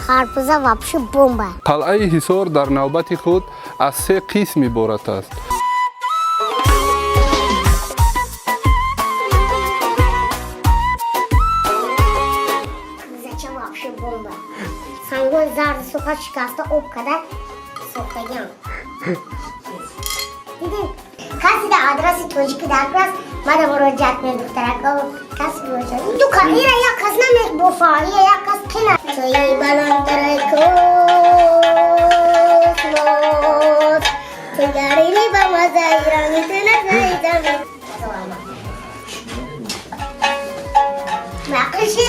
Харбуза вообще бомба. Қалъаи Ҳисор дар навбати худ аз се қисм иборат аст. Зачем вообще бомба? Сангои зарди суха шикаста об када сохтагиам. Дидӣ? Касе дар адреси тоҷикӣ дар курас, мана муроҷиат кунед, духтарако, кас муроҷиат. Ду ка ира як кас намебофа, ира як кас кина. Тои баландтараи космос, тигарини ба мазаи ранги ту назаи замин. Мақиши.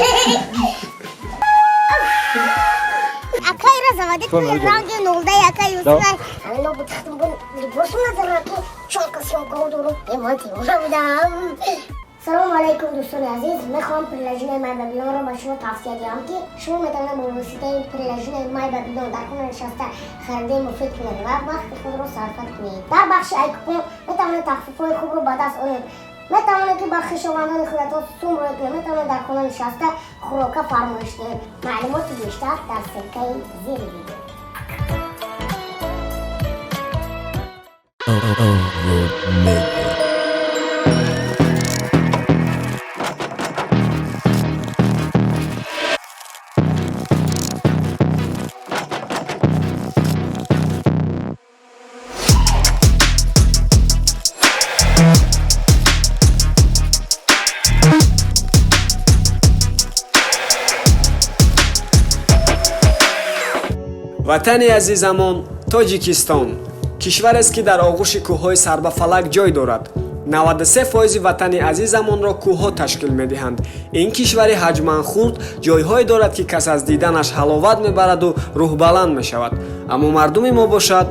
Ака ира заводи кунед, ранги нолдаи ака Юсуф. Ҳамино бутахтум бун либосум надорам, ки чонка съёмка дорум. Е, ман тимура будам. Салому алайкум, дӯстони азиз. Мехоҳам приложение Май Бабилонро ба шумо тавсия диҳам, ки шумо метавонед бо воситаи приложение Май Бабилон дар хона нишаста харидаи муфид кунед ва вақти худро сарфа кунед. Дар бахши айкупон метавонед тахфифҳои хубро ба даст оред. Метавонед, ки ба хешовандони худатон сум рӯй кунед, метавонед дар хона нишаста хӯрока фармоиш диҳед. Маълумоти бештар дар ссылкаи зери видео. Avlod Media. Ватани азизамон Тоҷикистон кишварест, ки дар оғӯши кӯҳҳои сарбафалак ҷой дорад. 93 фоизи ватани азизамонро кӯҳҳо ташкил медиҳанд. Ин кишвари ҳаҷман хурд ҷойҳое дорад, ки кас аз диданаш ҳаловат мебараду рӯҳбаланд мешавад. Аммо мардуми мо бошад,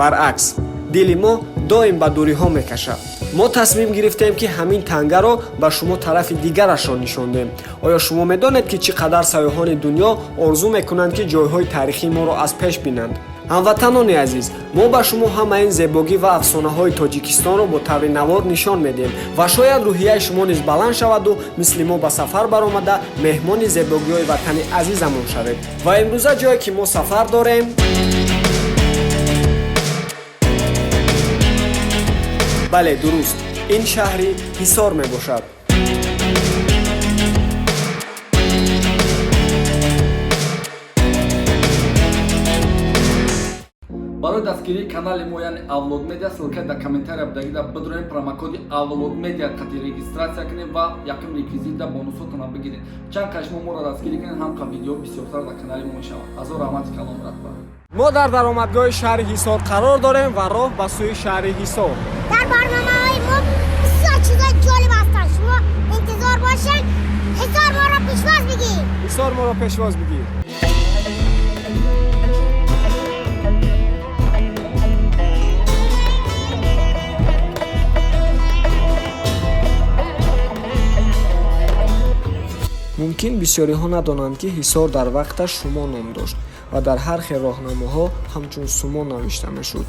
баръакс, дили мо доим ба дуриҳо мекашад. Мо тасмим гирифтем, ки ҳамин тангаро ба шумо тарафи дигарашро нишон диҳем. Оё шумо медонед, ки чӣ қадар сайёҳони дунё орзу мекунанд, ки ҷойҳои таърихии моро аз пеш бинанд? Ҳамватанони азиз, мо ба шумо ҳамаи ин зебогӣ ва афсонаҳои Тоҷикистонро бо таври навор нишон медиҳем ва шояд рӯҳияи шумо низ баланд шаваду мисли мо ба сафар баромада, меҳмони зебогиҳои ватани азизамон шавед. Ва имрӯза ҷое ки мо сафар дорем, бале, дуруст, ин шаҳри Ҳисор мебошад. Барои дастгирии канали мо, яъне Авлод Медиа, ссылка дар комментария будагида бидроем, промокоди Авлод Медиа қати регистрация кунем ва якум реквизитда бонусотона бигиред. Чанд қа шумо моро дастгирӣ кунед, ҳам қа видео бисёртар дар канали мо мешавад. Азор раҳмати калом, ратба. Мо дар даромадгоҳи шаҳри Ҳисор қарор дорем ва роҳ ба сӯи шаҳри Ҳисор. Дар барномаҳои мо бисёр чизои ҷолиб ҳастанд. Шумо интизор бошед. Ҳисор моро пешвоз бигир. Ҳисор моро пешвоз бигир. Мумкин бисёриҳо надонанд, ки Ҳисор дар вақташ Шумо ном дошт ва дар ҳар хел роҳнамоҳо ҳамчун Сумо навишта мешуд.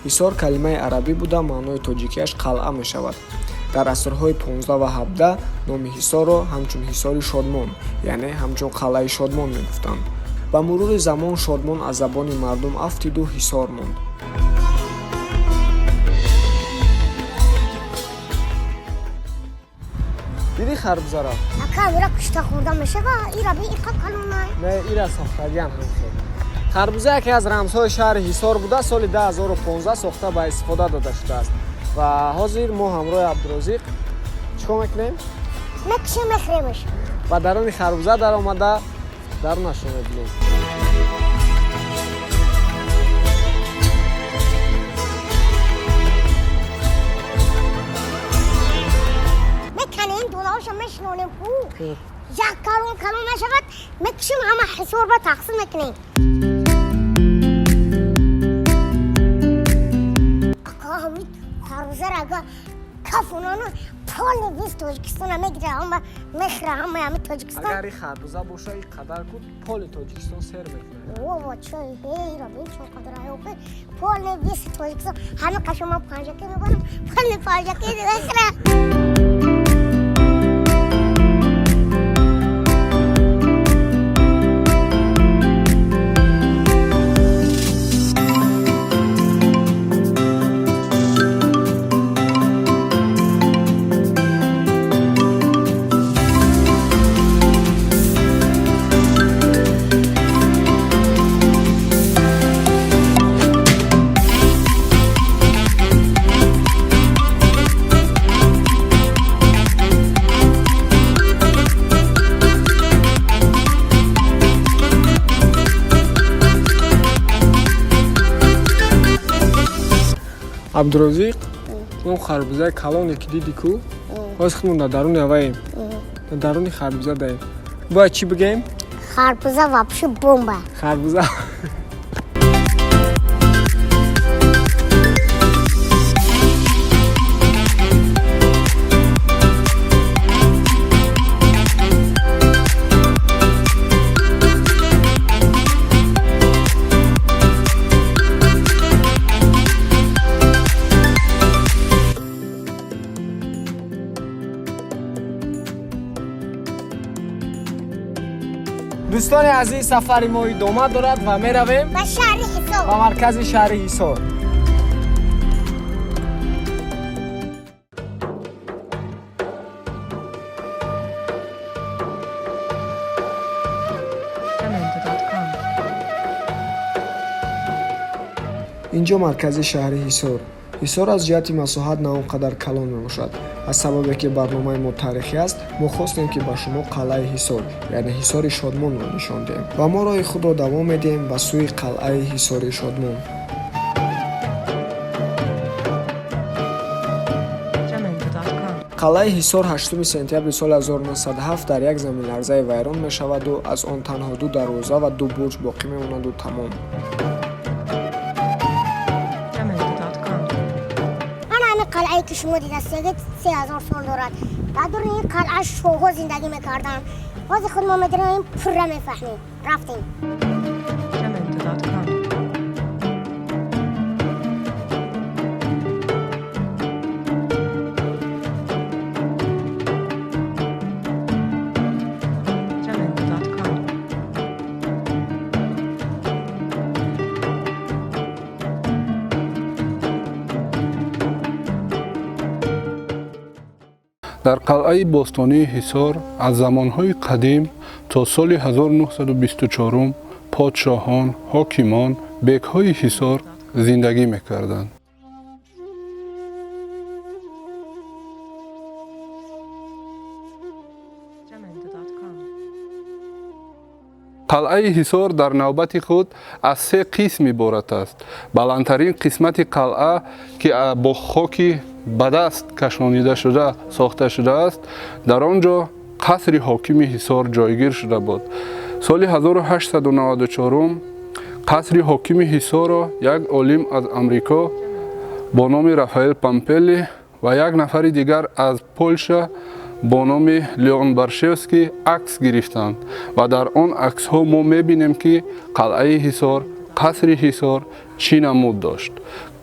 Ҳисор калимаи арабӣ буда, маънои тоҷикиаш қалъа мешавад. Дар асрҳои 15 ва 17 номи Ҳисорро ҳамчун Ҳисори Шодмон, яъне ҳамчун қалъаи Шодмон мегуфтанд. Ба мурури замон Шодмон аз забони мардум афтиду Ҳисор монд. Диди харбузара? Ака, ира кушта хӯрда мешава? Ира би, иқа калонай. Не, ира сохтагиам ҳам хел. Харбуза яке аз рамзҳои шаҳри Ҳисор буда, соли 2015 сохта ба истифода дода шудааст. Ва ҳозир мо ҳамроҳи Абдурозиқ чӣ кор мекунем? Мекушем, мехӯремаш. Ба даруни харбуза даромада, дарунашро мебинем. Меканем, донаҳоша мешинонем ку. Як калон калон мешавад, мекушем, ҳама Ҳисор ба тақсим мекунем. Ака, ҳамин харбузаро ага кафонану полный весь Тоҷикистона мегира, ҳама мехӯра, ҳама ҳами Тоҷикистон. Агар ин харбуза боша, ин қадар ку поли Тоҷикистон сер мекунад. Ова, чой, ҳейра, бин чон қадар аяқи, полный весь Тоҷикистон, ҳами қашо ман панҷаки мебарам, полный панҷаки мехӯра. Абдурозиқ, он харбузаи калоне ки диди ку, ҳоз худмон дар даруни аваем, дар даруни харбуза даем. Бояд чӣ бигӯем? Харбуза вообще бомба. Харбуза. Дӯстони азиз, сафари мо идома дорад ва меравем ба шаҳри Ҳисор, ба маркази шаҳри Ҳисор. Инҷо маркази шаҳри Ҳисор. Ҳисор аз ҷиҳати масоҳат на он қадар калон мебошад. Аз сабабе ки барномаи мо таърихӣ аст, мо хостем ки ба шумо қалъаи Ҳисор, яъне Ҳисори Шодмонро нишон диҳем ва мо роҳи худро давом медиҳем ба сӯи қалъаи Ҳисори Шодмон. Қалъаи Ҳисор 8 сентябри соли 1907 дар як заминларзаи вайрон мешаваду аз он танҳо ду дарвоза ва ду бурҷ боқӣ мемонаду тамом. Қалъае ки шумо дидастегед 3000 сол дорад. Дар дури ин қалъа шоҳҳо зиндагӣ мекарданд. Ҳозир худ мо медироем, пурра мефаҳмем. Рафтем. Дар қалъаи бостонии Ҳисор аз замонҳои қадим то соли 1924 подшоҳон, ҳокимон, бекҳои Ҳисор зиндагӣ мекарданд. Қалъаи Ҳисор дар навбати худ аз се қисм иборат аст. Баландтарин қисмати қалъа, ки бо хоки ба даст кашонида шуда сохта шудааст, дар он ҷо қасри ҳокими Ҳисор ҷойгир шуда буд. Соли 1894 қасри ҳокими Ҳисорро як олим аз Амрико бо номи Рафаэл Пампелли ва як нафари дигар аз Полша бо номи Леон Баршевский акс гирифтанд ва дар он аксҳо мо мебинем, ки қалъаи Ҳисор, қасри Ҳисор чӣ намуд дошт.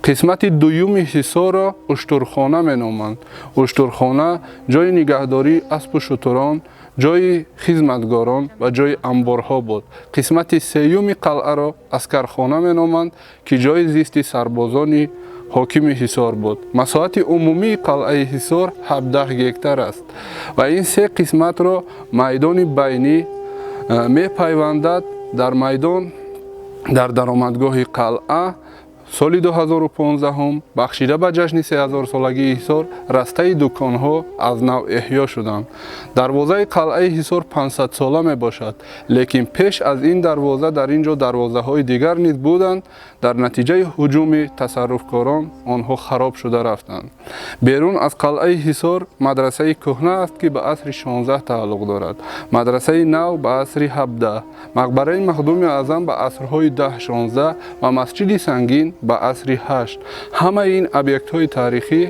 Қисмати дуюми Ҳисорро уштурхона меноманд. Уштурхона ҷои нигаҳдории аспу шутурон, ҷои хизматгорон ва ҷои амборҳо буд. Қисмати сеюми қалъаро аскархона меноманд, ки ҷои зисти сарбозони ҳокими Ҳисор буд. Масоҳати умумии қалъаи Ҳисор 17 гектар аст ва ин се қисматро майдони байнӣ мепайвандад. Дар майдон дар даромадгоҳи қалъа соли 2015 бахшида ба ҷашни 3000-солагии Ҳисор растаи дуконҳо аз нав эҳё шуданд. Дарвозаи қалъаи Ҳисор 500-сола мебошад, лекин пеш аз ин дарвоза дар ин ҷо дарвозаҳои дигар низ буданд. Дар натиҷаи ҳуҷуми тасарруфкорон онҳо хароб шуда рафтанд. Берун аз қалъаи Ҳисор мадрасаи кӯҳна аст, ки ба асри 16 тааллуқ дорад. Мадрасаи нав ба асри 17, мақбараи Махдуми Аъзам ба асрҳои 10-16 ва масҷиди Сангин ба асри 8. Ҳамаи ин объектҳои таърихӣ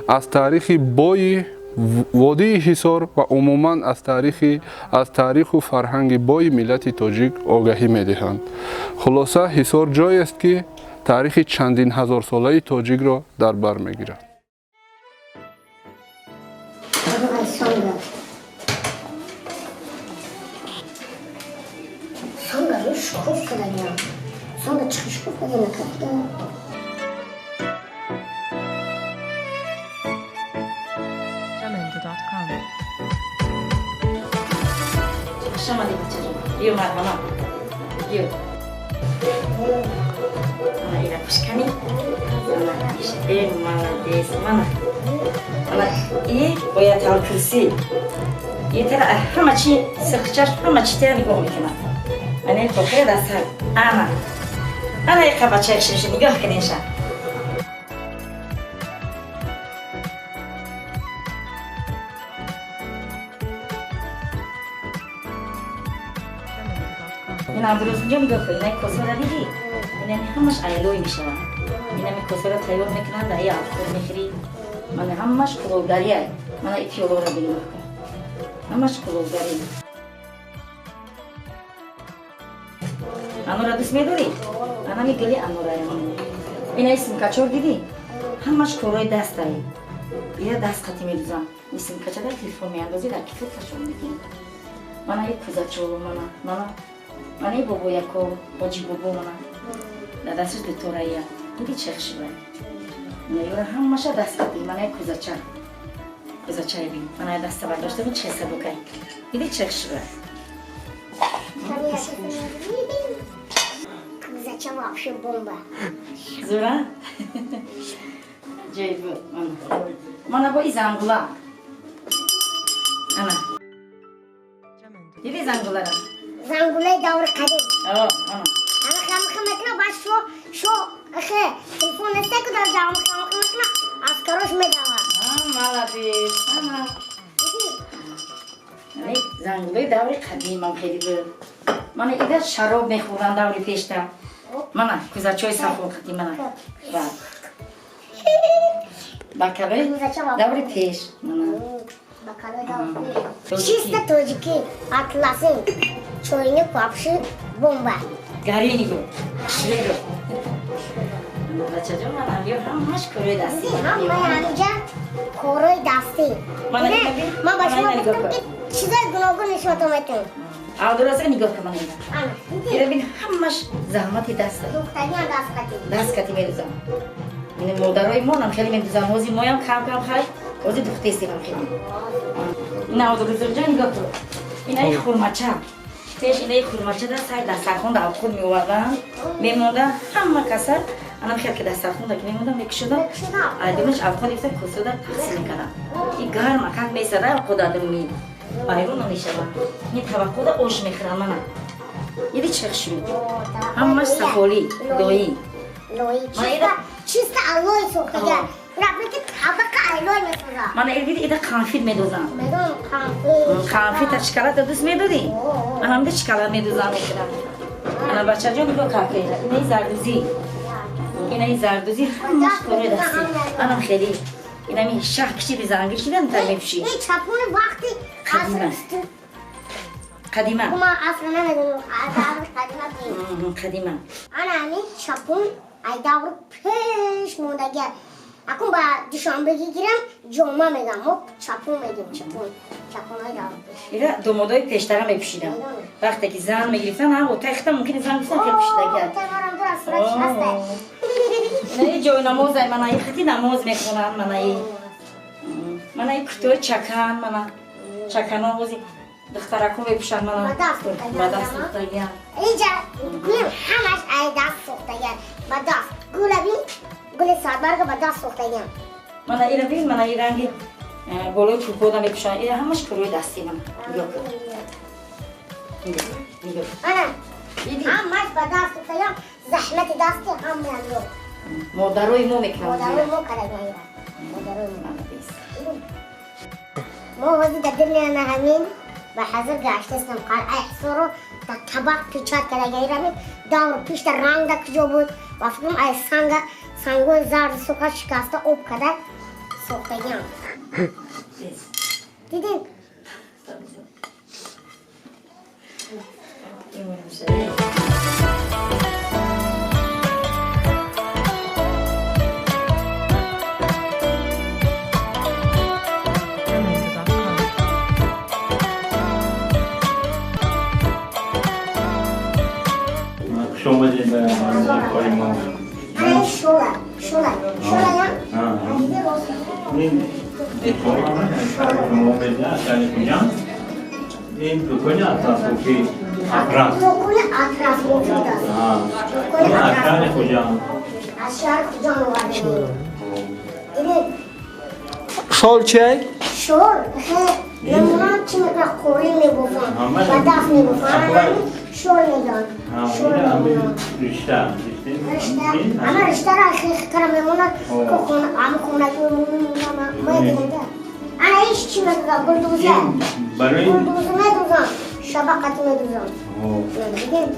аз таърихи бои водии Ҳисор ва умуман аз таъриху фарҳанги бои миллати тоҷик огаҳӣ медиҳанд. Хулоса, Ҳисор ҷоест, ки таърихи чандин ҳазорсолаи тоҷикро дар бар мегирад. Io marhama. Io. Mana ира пушкани. Э, молодец, мана. Мана и бояд курси. И тара ҳама чи сирхчаш, ҳама чи тара нигоҳ мекунад. Мана тохира дар сар. Ана. Ана яқа бачаи шириши нигоҳ кунеша. Ин Абдурозиқҷон нигоҳ кун, инай косара дидӣ? Инами ҳамаш айлой мешавад. Инами косара тайёр мекунанд, дар ин алхор мехӯрӣ. Мана ҳамаш кулолгария. Мана и пиёлоро нигоҳ кун. Ҳамаш кулолгарӣ. Анора дӯст медорӣ? Анами гули анора. Инаи симкачор дидӣ? Ҳамаш корои дастай. Ира даст қати медузам. Ин симкача дар телефон меандозӣ, дар кифот кашон мекунӣ. Мана и кузачо, мана, мана. Мана и бобояко, ҳоҷи бобо мана. Дар дасташ дуторая. Диди чӣ хушбай. Мана юра ҳамаша даст қати, мана и кузача. Кузачае бин. Мана даста бардошта бин чӣ сабукай. Диди чӣ хушбай. Кузача вообще бомба. Зура? Ҷой буд. Мана бо и зангула. Ана. Диди зангулара? Зангулаи даври қадим. О, ана. Ана хам мекуна, баъд шо ахе телефон неста ку дар ҷамъ хам мекуна, аскарош медава. А, молодец. Ана. Зангулаи даври қадимам хеле буд. Мана ида шароб мехӯрданд даври пешта. Мана кузачои сафо қадим мана. Бакалои даври пеш. Мана. Бакалои даври пеш. Чисто тоҷикӣ, атласин. Чойник вообще бомба. Гари нигоҳ. Шведо. Бачаҷон, мана ё ҳамаш корои дастӣ. Ҳамаи ҳамиҷа корои дастӣ. Ман ба шумо гуфтам ки чизои гуногун нишонтон метавонем. Абдуразиқ нигоҳ кун мана ина. Ира бин ҳамаш заҳмати даст. Духтагиам даст кати. Даст кати медузам. Ин модарои мо нам хеле медузам. Ҳозир моям кам кам хай, ҳозир духтестем хеле. Ина Абдуразиқҷон нигоҳ кун. Инаи хурмача. Пеш инаи хурмача да сай дастархон да худ меоварданд. Мемонда ҳама каса анам хел ки дастархон да ки мемонда мекушодам. Айдимаш авқот гирифта косода тақсим мекардам. И гарм акак месада авқот адми. Байрун намешавад. Ин таваққода ош мехӯрам мана. Иди чӣ хушрӯ. Ҳамаш сафолӣ, лоӣ. Лоӣ. Чисто аллои сохтага. Рабби табақа айлой месоза. Мана ир диди ида қанфит медозам. Медонам қанфит. Қанфита шоколада дӯст медодӣ? Ана ҳамда шоколад медозам мекунам. Ана бачаҷон нигоҳ кард инаи зардузӣ. Инаи зардузӣ ҳамаш корои дастӣ. Анам хеле. Инами шаҳ кишиди зангир шидан та мепӯшӣ. Ин чапони вақти қадима. Қадима. Ма аср намедонам, даври қадима бин. Қадима. Ана ҳамин чапон ай даври пеш мондагия. Акун ба душанбегӣ гирам ҷома мегам. Мо чапон мегим, чапон. Чапонҳои даври пеш. Ира домодои пештара мепӯшидам. Вақте ки зан мегирифтан, ҳам отайхта мумкин зан гирифтан хел пӯшидагия. Отаймарам дур аз суратиш ҳаста. Инаи ҷои намозай, мана и хати намоз мехонанд, мана и. Мана и кутои чакан, мана чакано ҳози духтарако мепӯшанд, мана. Ба даст сохтагиан. Ба даст сохтагиан. Инҷа гӯем ҳамаш ай даст сохтагиан. Ба даст. Гула бин, гули садбарга ба даст сохтагиан. Мана ира бин, мана и ранги болои кӯпода мепӯшанд. Ира ҳамаш корои дастӣ мана. Нигоҳ кун. Нигоҳ. Ана. Ҳамаш ба даст сохтагиан. Заҳмати дасти ҳамаам ё. Модарои мо мекунанд. Модарои мо кардагиан ира. Модарои мо. Мо ҳозир дар дили ана ҳамин ба ҳазир гаштастам қалъаи Ҳисорро дар табақ печат кардагиан. Ира ҳамин давр пишта ранг да куҷо буд ва фикрам ай санга сангои зарди суха шикаста об карда сохтагиам. Дидем? Хуш омадед ба манзили кори мо. Шола, шола, шола я? Ин мо медиҳад шаҳри Хуҷанд. Ин дукони атласбофӣ Атрас. Дукони атласбофӣ аст. Аз шаҳри Хуҷанд. Аз шаҳри Хуҷанд овардем. Шол чиай? Шол, намунам чӣ мекунад, қурӣ мебофам, ба даст мебофам. Шол мегӯянд. Шол мемонанд. Ришта. Ришта. Ама риштаро хехкара мемонад, ку ами хонаги мемонад. Ана иш чӣ мегӯяд? Гулдуза. Барои Гулдуза медузам. Шаба қати медузам. Дидин?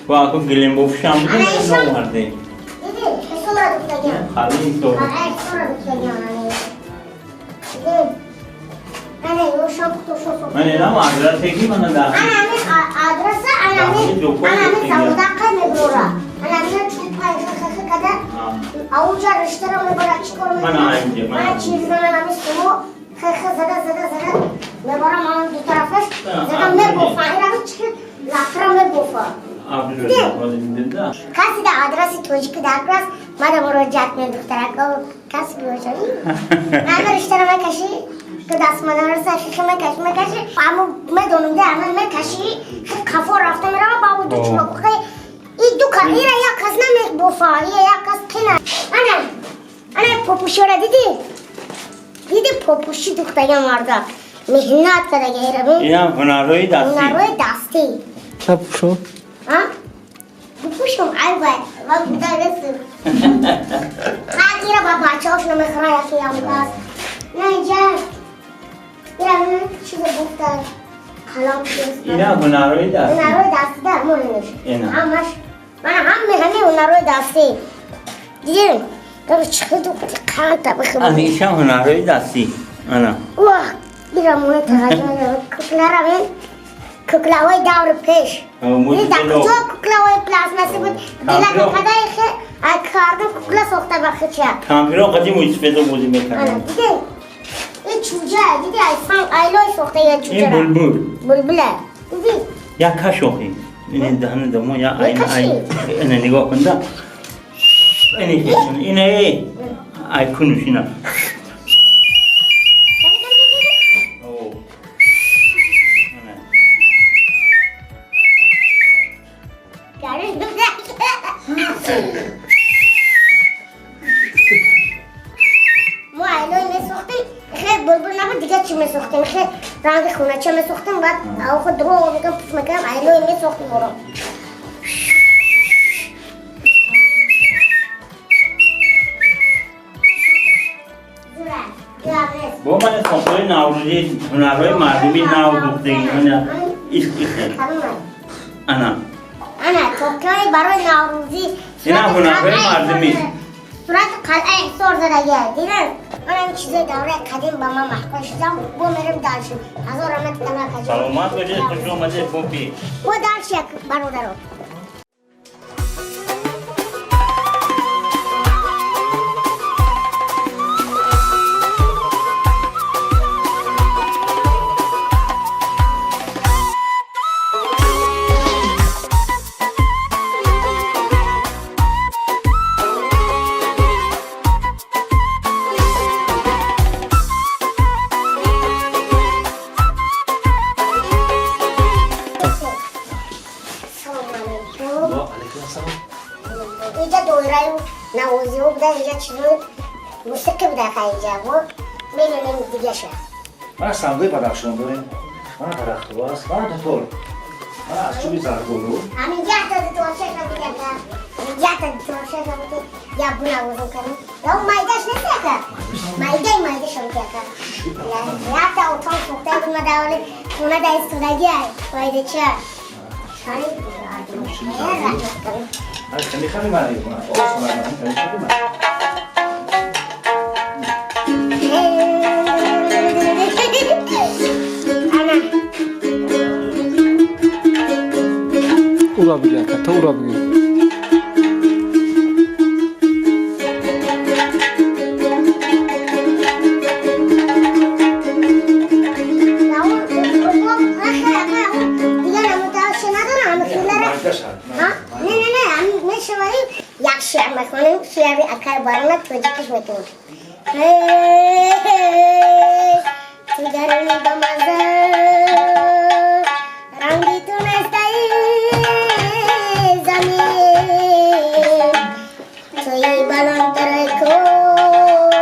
Ва ако гилембофшам будем, наварде. Диди, ҳисора духтагиам. Қалъаи Ҳисор. Қалъаи ҳисора духтагиам. Дидин? Ана ошам кутошо сохта. Ман инам адрасе ки мана дар. Ана ҳамин адреса, ана ҳамин завода қай мебурора. Ана ҳамин чӯпай хх када. Ауҷа риштара мебара, чӣ кор мекунад? Мана инҷа, мана чиз, мана ҳамин сумо хх зада зада зада мебарам ан ду тарафаш зада мебофа. Ина чӣ лақра мебофа. Каси да адреси тоҷики дар курас, мада муроҷиат кунед, духтарако, каси бошад. Ана риштара мекашӣ, ки дастмадараса хихи мекаши мекаши, аммо медонам де, ама мекаши, хи қафо рафта мерава, ба ду чӯлоқи и ду ка ира як кас намебофа, ира як кас қина. Ана ана попуширо дидӣ? Диди попуши духтага марда меҳнат кардага ира бин. Инам ҳунарҳои дастӣ. Ҳунарҳои дастӣ. Чапушо. А? Бупушам, ай вай, ва куда ресим. Ха, ира ба бачаҳош намехӯра яке ямгаз. На инҷа ира чизо гуфта қалам чиз. Инам ҳунарҳои дастӣ. Ҳунарҳои дастӣ дар монеш. Ина. Ҳамаш мана ҳаме ҳаме ҳунарҳои дастӣ. Дидин? Дор чӣ духти қанта бихӯр. Аз ишам ҳунарҳои дастӣ. Ана. Вах, ира моне тагаҷон куклара бин. Куклаҳои даври пеш. Ин дар куҷо куклаҳои пластмасси буд? Дилака кадаи хе ай кардам кукла сохта ба хича. Кампиро қадим муйсафедо бозӣ мекарданд. Диди? Ин чӯҷа, диди ай санг айлой сохта я чӯҷа. Ин булбул. Булбула. Диди? Як каш охи. Ин даҳани дамо я ай ай. Ина нигоҳ кун да. Ин ин ай ай кунуш ина. Мо айлой месохтем, хе булбул набуд, дига чӣ месохтем? Хе ранги хонача месохтем, баъд охо дурӯғ мекам, пуф мекардам, айлой месохтем оро. Бо ман сохтҳои наврӯзӣ, ҳунарҳои мардумӣ нав духтагӣ. Ана их. Ана. Ана тоқиҳои барои наврӯзӣ. Ина ҳунарҳои мардумӣ. Сурати қалъаи ҳисор задагия. Дидин? Ман ҳамин чизои давраи қадим ба ман маҳкум шудам. Бо мерем дальше. Ҳазор раҳмат кана каҷо. Саломат бошед, хуш омадед, попи. Бо дальше як бародаро. Инҷа доираю навозиҳо буда, инҷа чизои мусиқӣ буда, ха инҷа бо медонем дигаша. Мана сандуи Бадахшон дорем, мана дарахтҳо аст, мана дутор, мана аз чӯби зарголу. Ҳамин якта дуторшаша буд яка, якта дуторшаша буд, як бу навозим кардем. Я майдаш нест яка, майдаи майдаша буд яка. Якта отон сохтаи буд, ма дар ҳоли хона дар истодагӣ майдача. Ура бигир, ака, то ура бигир. Як шеър мехонем, шеъри акай барона тоҷикиш мекунем. Ту даруни ба маза, ранги ту нестаи замин, туи баландтари космос,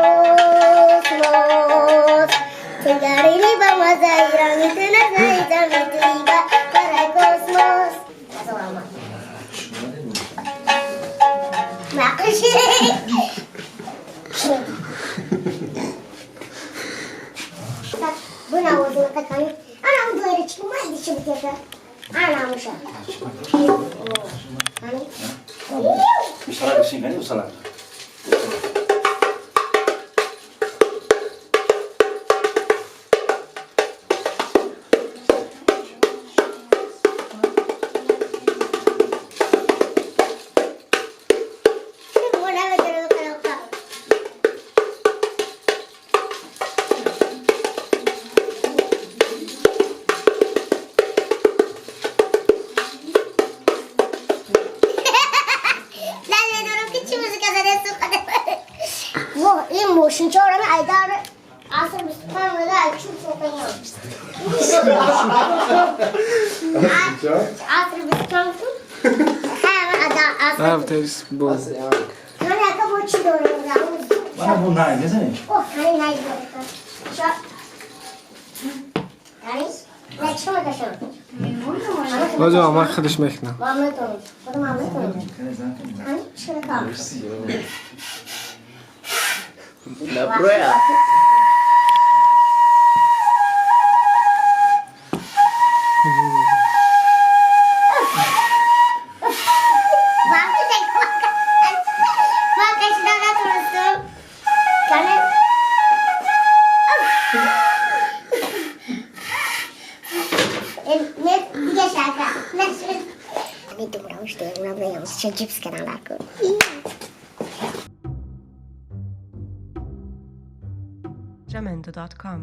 ту даруни ба маза, ранги ту нестаи замин, туи баландтари космос. Бу навозим кани. Ана он доира чӣ майди чӣ буд яка? Ана муша. Усалак бишин, кани усалак. Ин мошинчаро айдар аср 25 мега чӯб сохтагиам. Аср 25 аср. Ман яка бо чӣ дорам? Мана бу най, мезанӣ? О, ҳамин най дорам. На чӣ мекашам? Баҷо ман худаш мекунам. Ман метавонам. Худам ман метавонам. Ҳамин чӣ ракам? La prueba. Ҷипс кардам дар кор. Jamendo.com.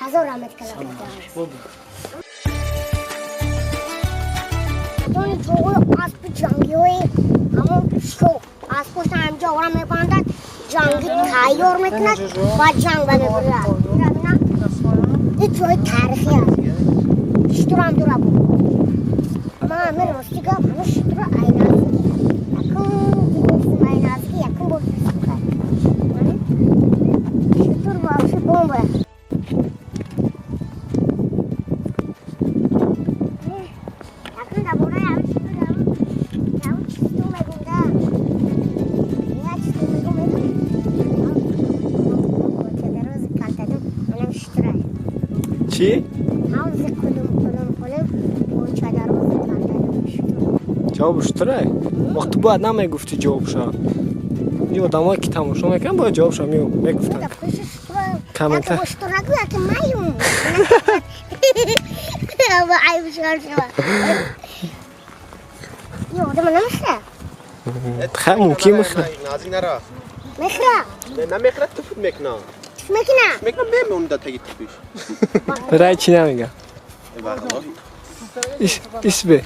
Ҳазор раҳмат калам. Дони тоғои аспи ҷангиҳои ҳамон шоҳ аспоша ҳамҷо ора мебандад, ҷангӣ тайёр мекунад ва ҷанг ба мебурад. Ин ҷои таърихӣ аст. Шутурам дура буд. Ман ҳамин рости гап ҳамин шутура айназики якум дидистим, айназики якум бор дидистим. Шутур вообще бомба. Якум дар бораи ҳамин шутур ҳамин чизто мегум да. Як чизто мегум, мегум. Дарози калтадум манам шутура. Чӣ? Ҳавзи кулум кулум кулум кӯчадарози калтадум шутур. Ҷавоб шутурай? Вақт бояд намегуфтӣ ҷавобша. Ин одамое ки тамошо мекунанд, бояд ҷавобша мегуфтанд. Коммента. Яке шутур нагӯ, яке маюм. Айб шуар шава. Ё, одама намехӯра? Хай, мумкин мехӯра. Наздик нара. Мехӯра? Намехӯра, туф мекуна. Туф мекуна? Мекуна, мемонда таги туфиш. Рай чӣ намега? Исбе.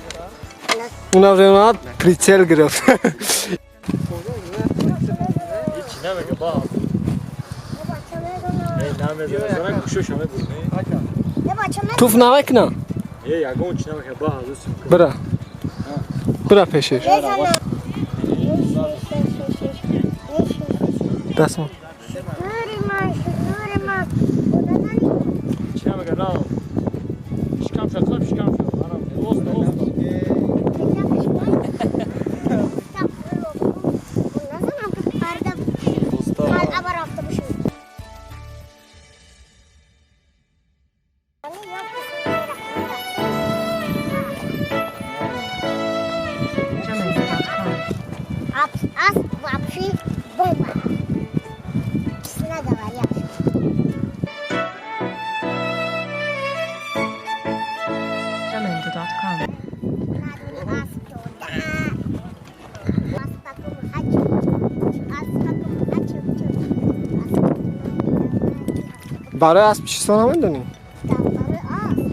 Уна времена прицел гирифт. Ҳеҷ намега ба. Намезана, кушоша мебурд. Туф намекуна? Е, ягон чӣ намега ба ҳазур. Бира. Бира пешеш. Дастмон. Чӣ намега на. Шикам шад, шикам шад. Оста, оста. Jamendo.com. Асп вообще бомба. Честно говоря. Jamendo.com. Асп туда. Асп акум хачу. Асп акум хачу. Барои асп чизо намедонӣ? Барои асп.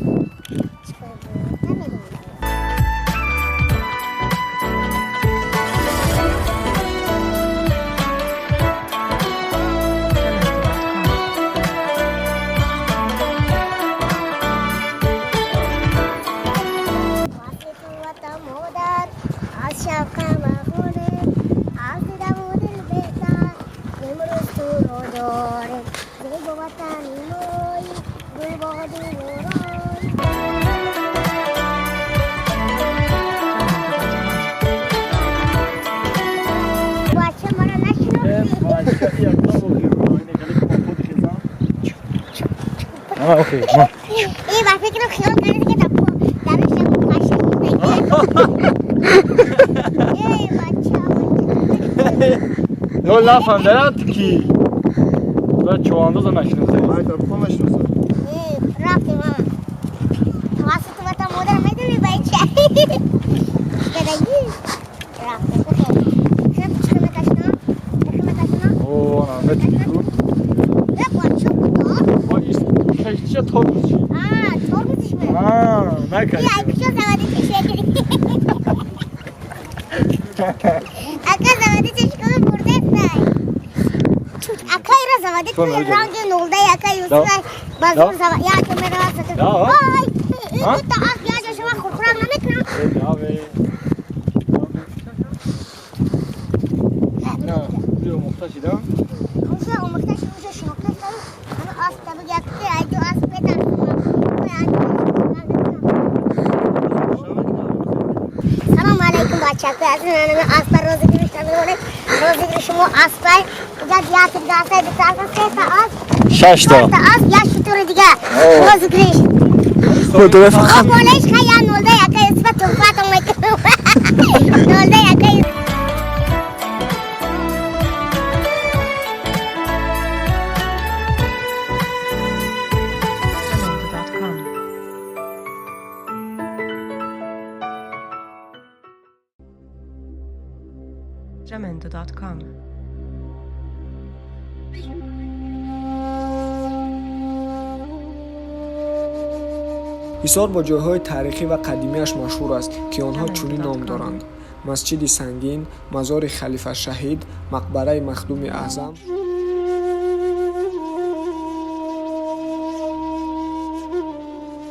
Чӣ кор буд? Намедонам. Jamendo.com. Васиф модар аз шавқа махоне, аз дидаму дил беҳтар. Окей. Э, ба фикрам хиёл кардед ки дар дараш як паша. Э, бача. Ё нафаҳмидаям ки. Ва чӯандоза нашиносем. Ай, тарафа нашиносам. Э, рафтем мама. Тавассути ватан модар медони бача. Кадаги. Рафтем. Окей. Хеб чӣ мекашна? Чӣ мекашна? О, на метики ку. Э, бача куда? Ва ис кашча торбичи. А, тормозиш ме. А, накаши. Я кучо заводи чешекри. Ака заводи чешкои бурдестай. Ака ира заводи Сон куни оҷа. ранги нолдай ака Юсуф базор зава я камера сатр. Да. Ай, А? ин та ас я ҷо шума хурхурак намекунам. Даве. На, биё мухташида. Хусусан омӯхта шуд уже шинохта шуд. Ҳама ас таб як ки ай ду ас петар. Салом алейкум бачако. Аз ман аспа розыгрыш намекунем. Розыгрыш шумо аспай. Иҷа як дига аспай, ду та асп, се та асп. Шаш та. Чор та асп, як шутури дига. Розыгрыш. Фақат Болеш хая нолда яка Юсуфа туҳфатон мекунам. Нолда яка Юсуф. Jamendo.com. Jamendo.com. Ҳисор бо ҷойҳои таърихӣ ва қадимиаш машҳур аст, ки онҳо чунин ном доранд: масҷиди Сангин, мазори Халифа Шаҳид, мақбараи Махдуми Аъзам.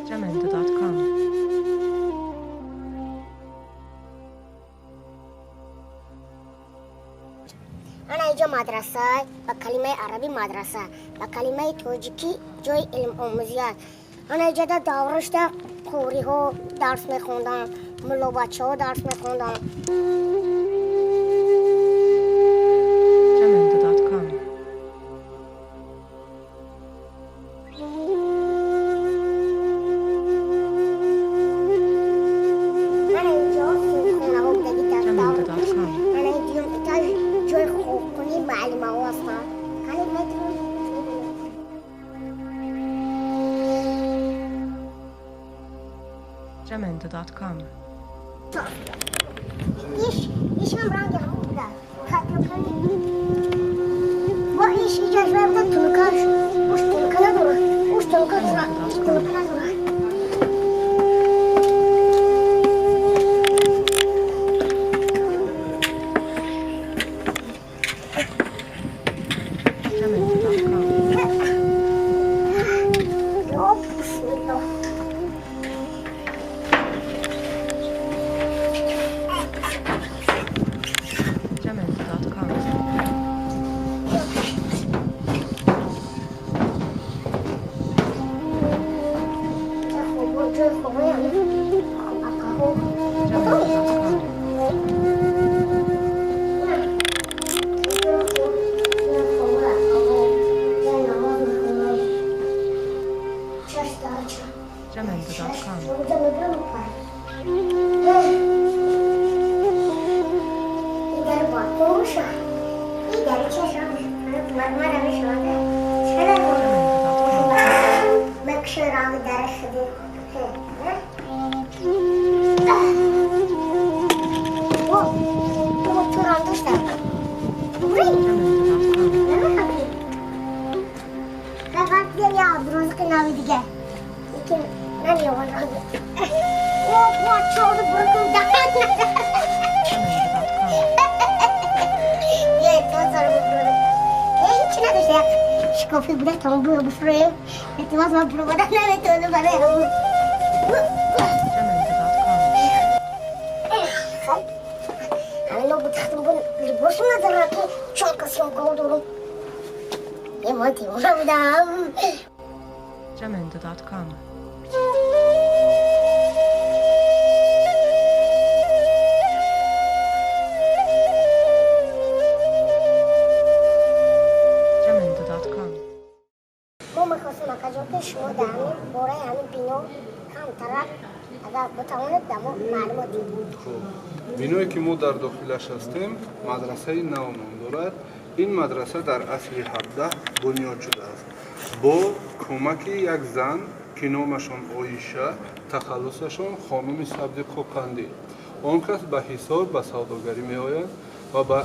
Jamendo.com. Ана иҷо мадраса, ба калимаи арабӣ мадраса, ба калимаи тоҷикӣ ҷои илмомӯзӣ аст. Ана иҷода даврашда қориҳо дарс мехонданд, муллобачаҳо дарс мехонданд. Jamendo.com. Ана иҷо синфхонаҳо будаги дар давр пеш. Jamendo.com. Ана дуюм этаж ҷои хобкунии муаллимаҳо ҳастанд. Қани метавонем. Jamendo.com. Иш, ишам ранги ҳамон буда. Хатмакани. Бо иш иҷош буда тунукаш. Уш тунука надора. Уш тунука дора. Иш тунука надора. Jamendo.com. Ё, бисмиллоҳ. Jamendo.com. Ҷои хобои ҳамин акаҳо. Jamendo.com. Jamendo.com. Jamendo.com. فقط یه عبدالرزاق ناوی دیگه یکی من یه او پاچه رو برکن دهن. Jamendo.com. یه تو سر برو هیچی نداشته، یک شکافی بوده تا اون برو بفرویم اعتماد من برو بودن نمیتونه برای همون. Jamendo.com. خب همین بود تختم بون لباس نداره که چون کسی هم گل دارم یه من دیوانه بودم. Jamendo.com. Метавонед дар мо маълумот диҳед. Хуб, биное ки мо дар дохилаш ҳастем, мадрасаи нав ном дорад. Ин мадраса дар асри 17 бунёд шудааст бо кӯмаки як зан, ки номашон Оиша, тахаллусашон Хонуми Сабзи Қоқандӣ. Он кас ба Ҳисор ба савдогарӣ меояд ва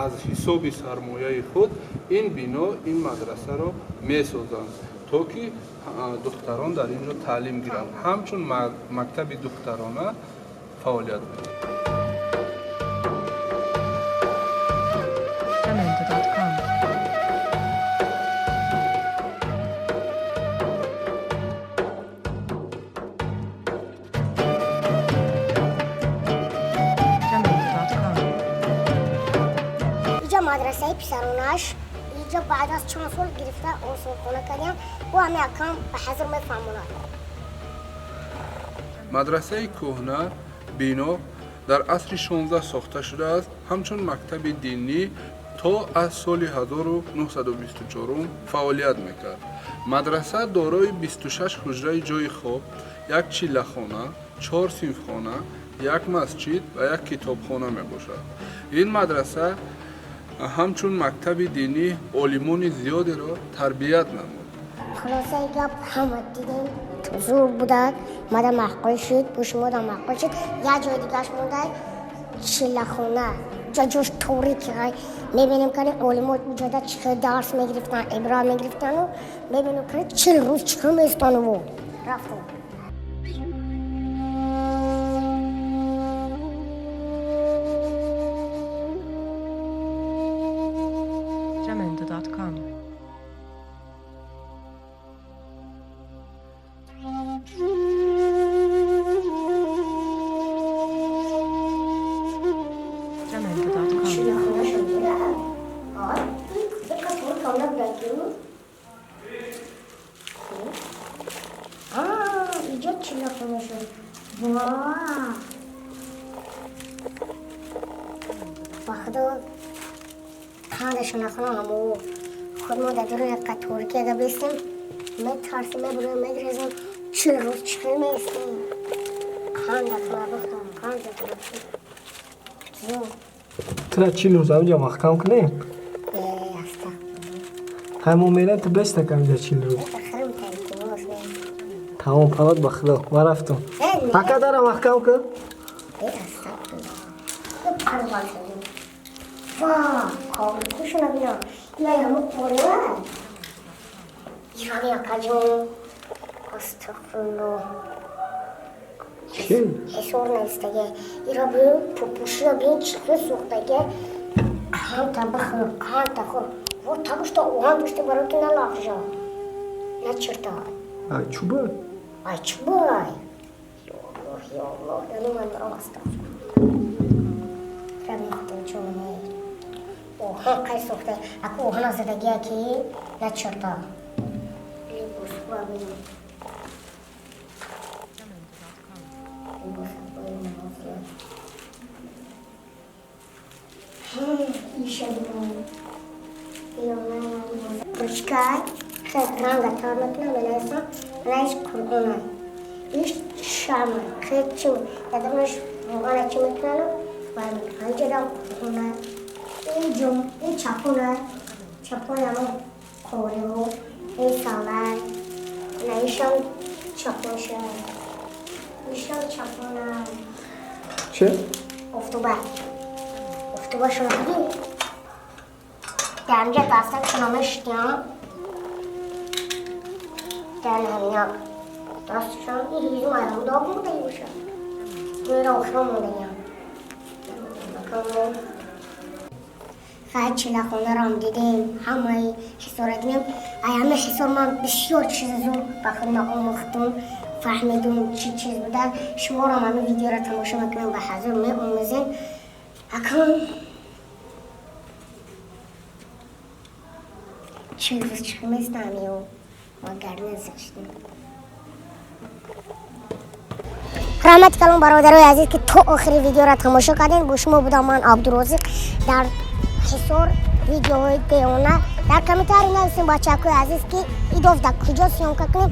аз ҳисоби сармояи худ ин бино, ин мадрасаро месозанд, то ки духтарон дар ин ҷо таълим гиранд. Ҳамчун мактаби духтарона фаъолият мекунад. Jamendo.com. Jamendo.com. Иҷа мадрасаи писаронаш. Иҷа баъд аз чанд сол гирифта осорхона кардем. Ӯ ҳами акам ба ҳазр мефаҳмонад. Мадрасаи кӯҳна бино дар асри 16 сохта шудааст. Ҳамчун мактаби динӣ то аз соли 1924 фаъолият мекард. Мадраса дорои 26 ҳуҷраи ҷойи хоб, як чиллахона, чор синфхона, як масҷид ва як китобхона мебошад. Ин мадраса ҳамчун мактаби динӣ олимони зиёдеро тарбият намуд. Хулосаи гап, ҳама дидем, зур будад, мада маъқул шуд, бо шумода маъқул шуд. Як ҷои дигаш монда, чиллахона. Ҷа ҷош торики ҳай. Мебинем, кани олимо уҷода чӣ хел дарс мегирифтан, ибрат мегирифтану мебинем, кани 40 рӯз чӣ хел меистану. Рафтем. Jamendo.com. Jamendo.com. Чиллахона шуд. Дикка торика набуда ки. Иҷа чиллахона шуд. Ва! Ба худо, қандашо нахонам, ҳамо худ мо дар дуруни яка торики ага бестем, метарсем, мебурем, мегирезем. 40 рӯз чӣ хел меистем? Қанда куна бихтам, қанда куна. Зур. Тура 40 рӯз ҳамҷа маҳкам кунем? Э, астағфирулло. Ҳай, мо мерем, ту беста камҷа 40 рӯз. Хирм та, илтимос, не. Тамом, палат ба худо, ман рафтам. Э, не. Ака, дара маҳкам кун. Э, астағфирулло. Парвоз шудем. Ва, коврикушона бина. Ина ҳамо қориа. Ираби, акаҷон. Астағфирулло. Чи? Ҳисор наистаге. Ира бин, пупушия бин, чӣ хел сӯхтаге. Қанта бихӯр, қанта хӯр. Во, тагушта оҳан дошта, барои ки налағжа. На чирта. Ай, чуба? Ай, чӣ бай? Ё Аллоҳ, ё Аллоҳ. Яну ман барам, астағфирулло. Раби худо ҷоне. Оҳан қай сӯхта. Аку оҳана задагия ки на чирта. Либосҳоа бин. Jamendo.com. Либосҳои намозӣ. Иша бин. Ё на либос. Ручкай. Хел ранга тар мекунам, менависам. Менавис Қуръона. Иш шама. Хел чӣ? Дадарунаш равғана чӣ мекунану? Вай мекунам. Инҷа Қуръона. Ин ҷум, ин чапона. Чапони ҳамон қориҳо. Ин салай. На, ишам чапонша. Ишам чапона. Чи? Офтоба. Офтоба шумо дидӣ? Дар инҷа дастакшона мешитям. Дар ҳамина дастшон ин ҳизум айрам доғ мондаги бошад. Инро охиро мондагиам. Хай, чиллахонаро дидем, ҳамаи ҳисора дидем. Ай ҳама ҳисор ман бисёр чизи зур ба худ омӯхтум, фаҳмидум, чӣ чиз буда. Шуморо ҳамин видеоро тамошо мекунем, ба ҳазур меомӯзем. Акун 40 рӯз чӣ местам ё ма гарна зиштем. Раҳмати калон, бародарои азиз, ки то охири видеоро тамошо кардем. Бо шумо будам ман, Абдурозиқ, дар Ҳисор видеоҳои деона. Дар комментарий нависем, бачакои азиз, ки идов дар куҷо съёмка кунем.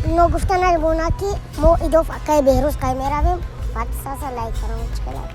Ногуфта намонад, ки мо идоф акаи Беҳрӯз кай меравем. Подписаться, лайк, фаромӯш кунед.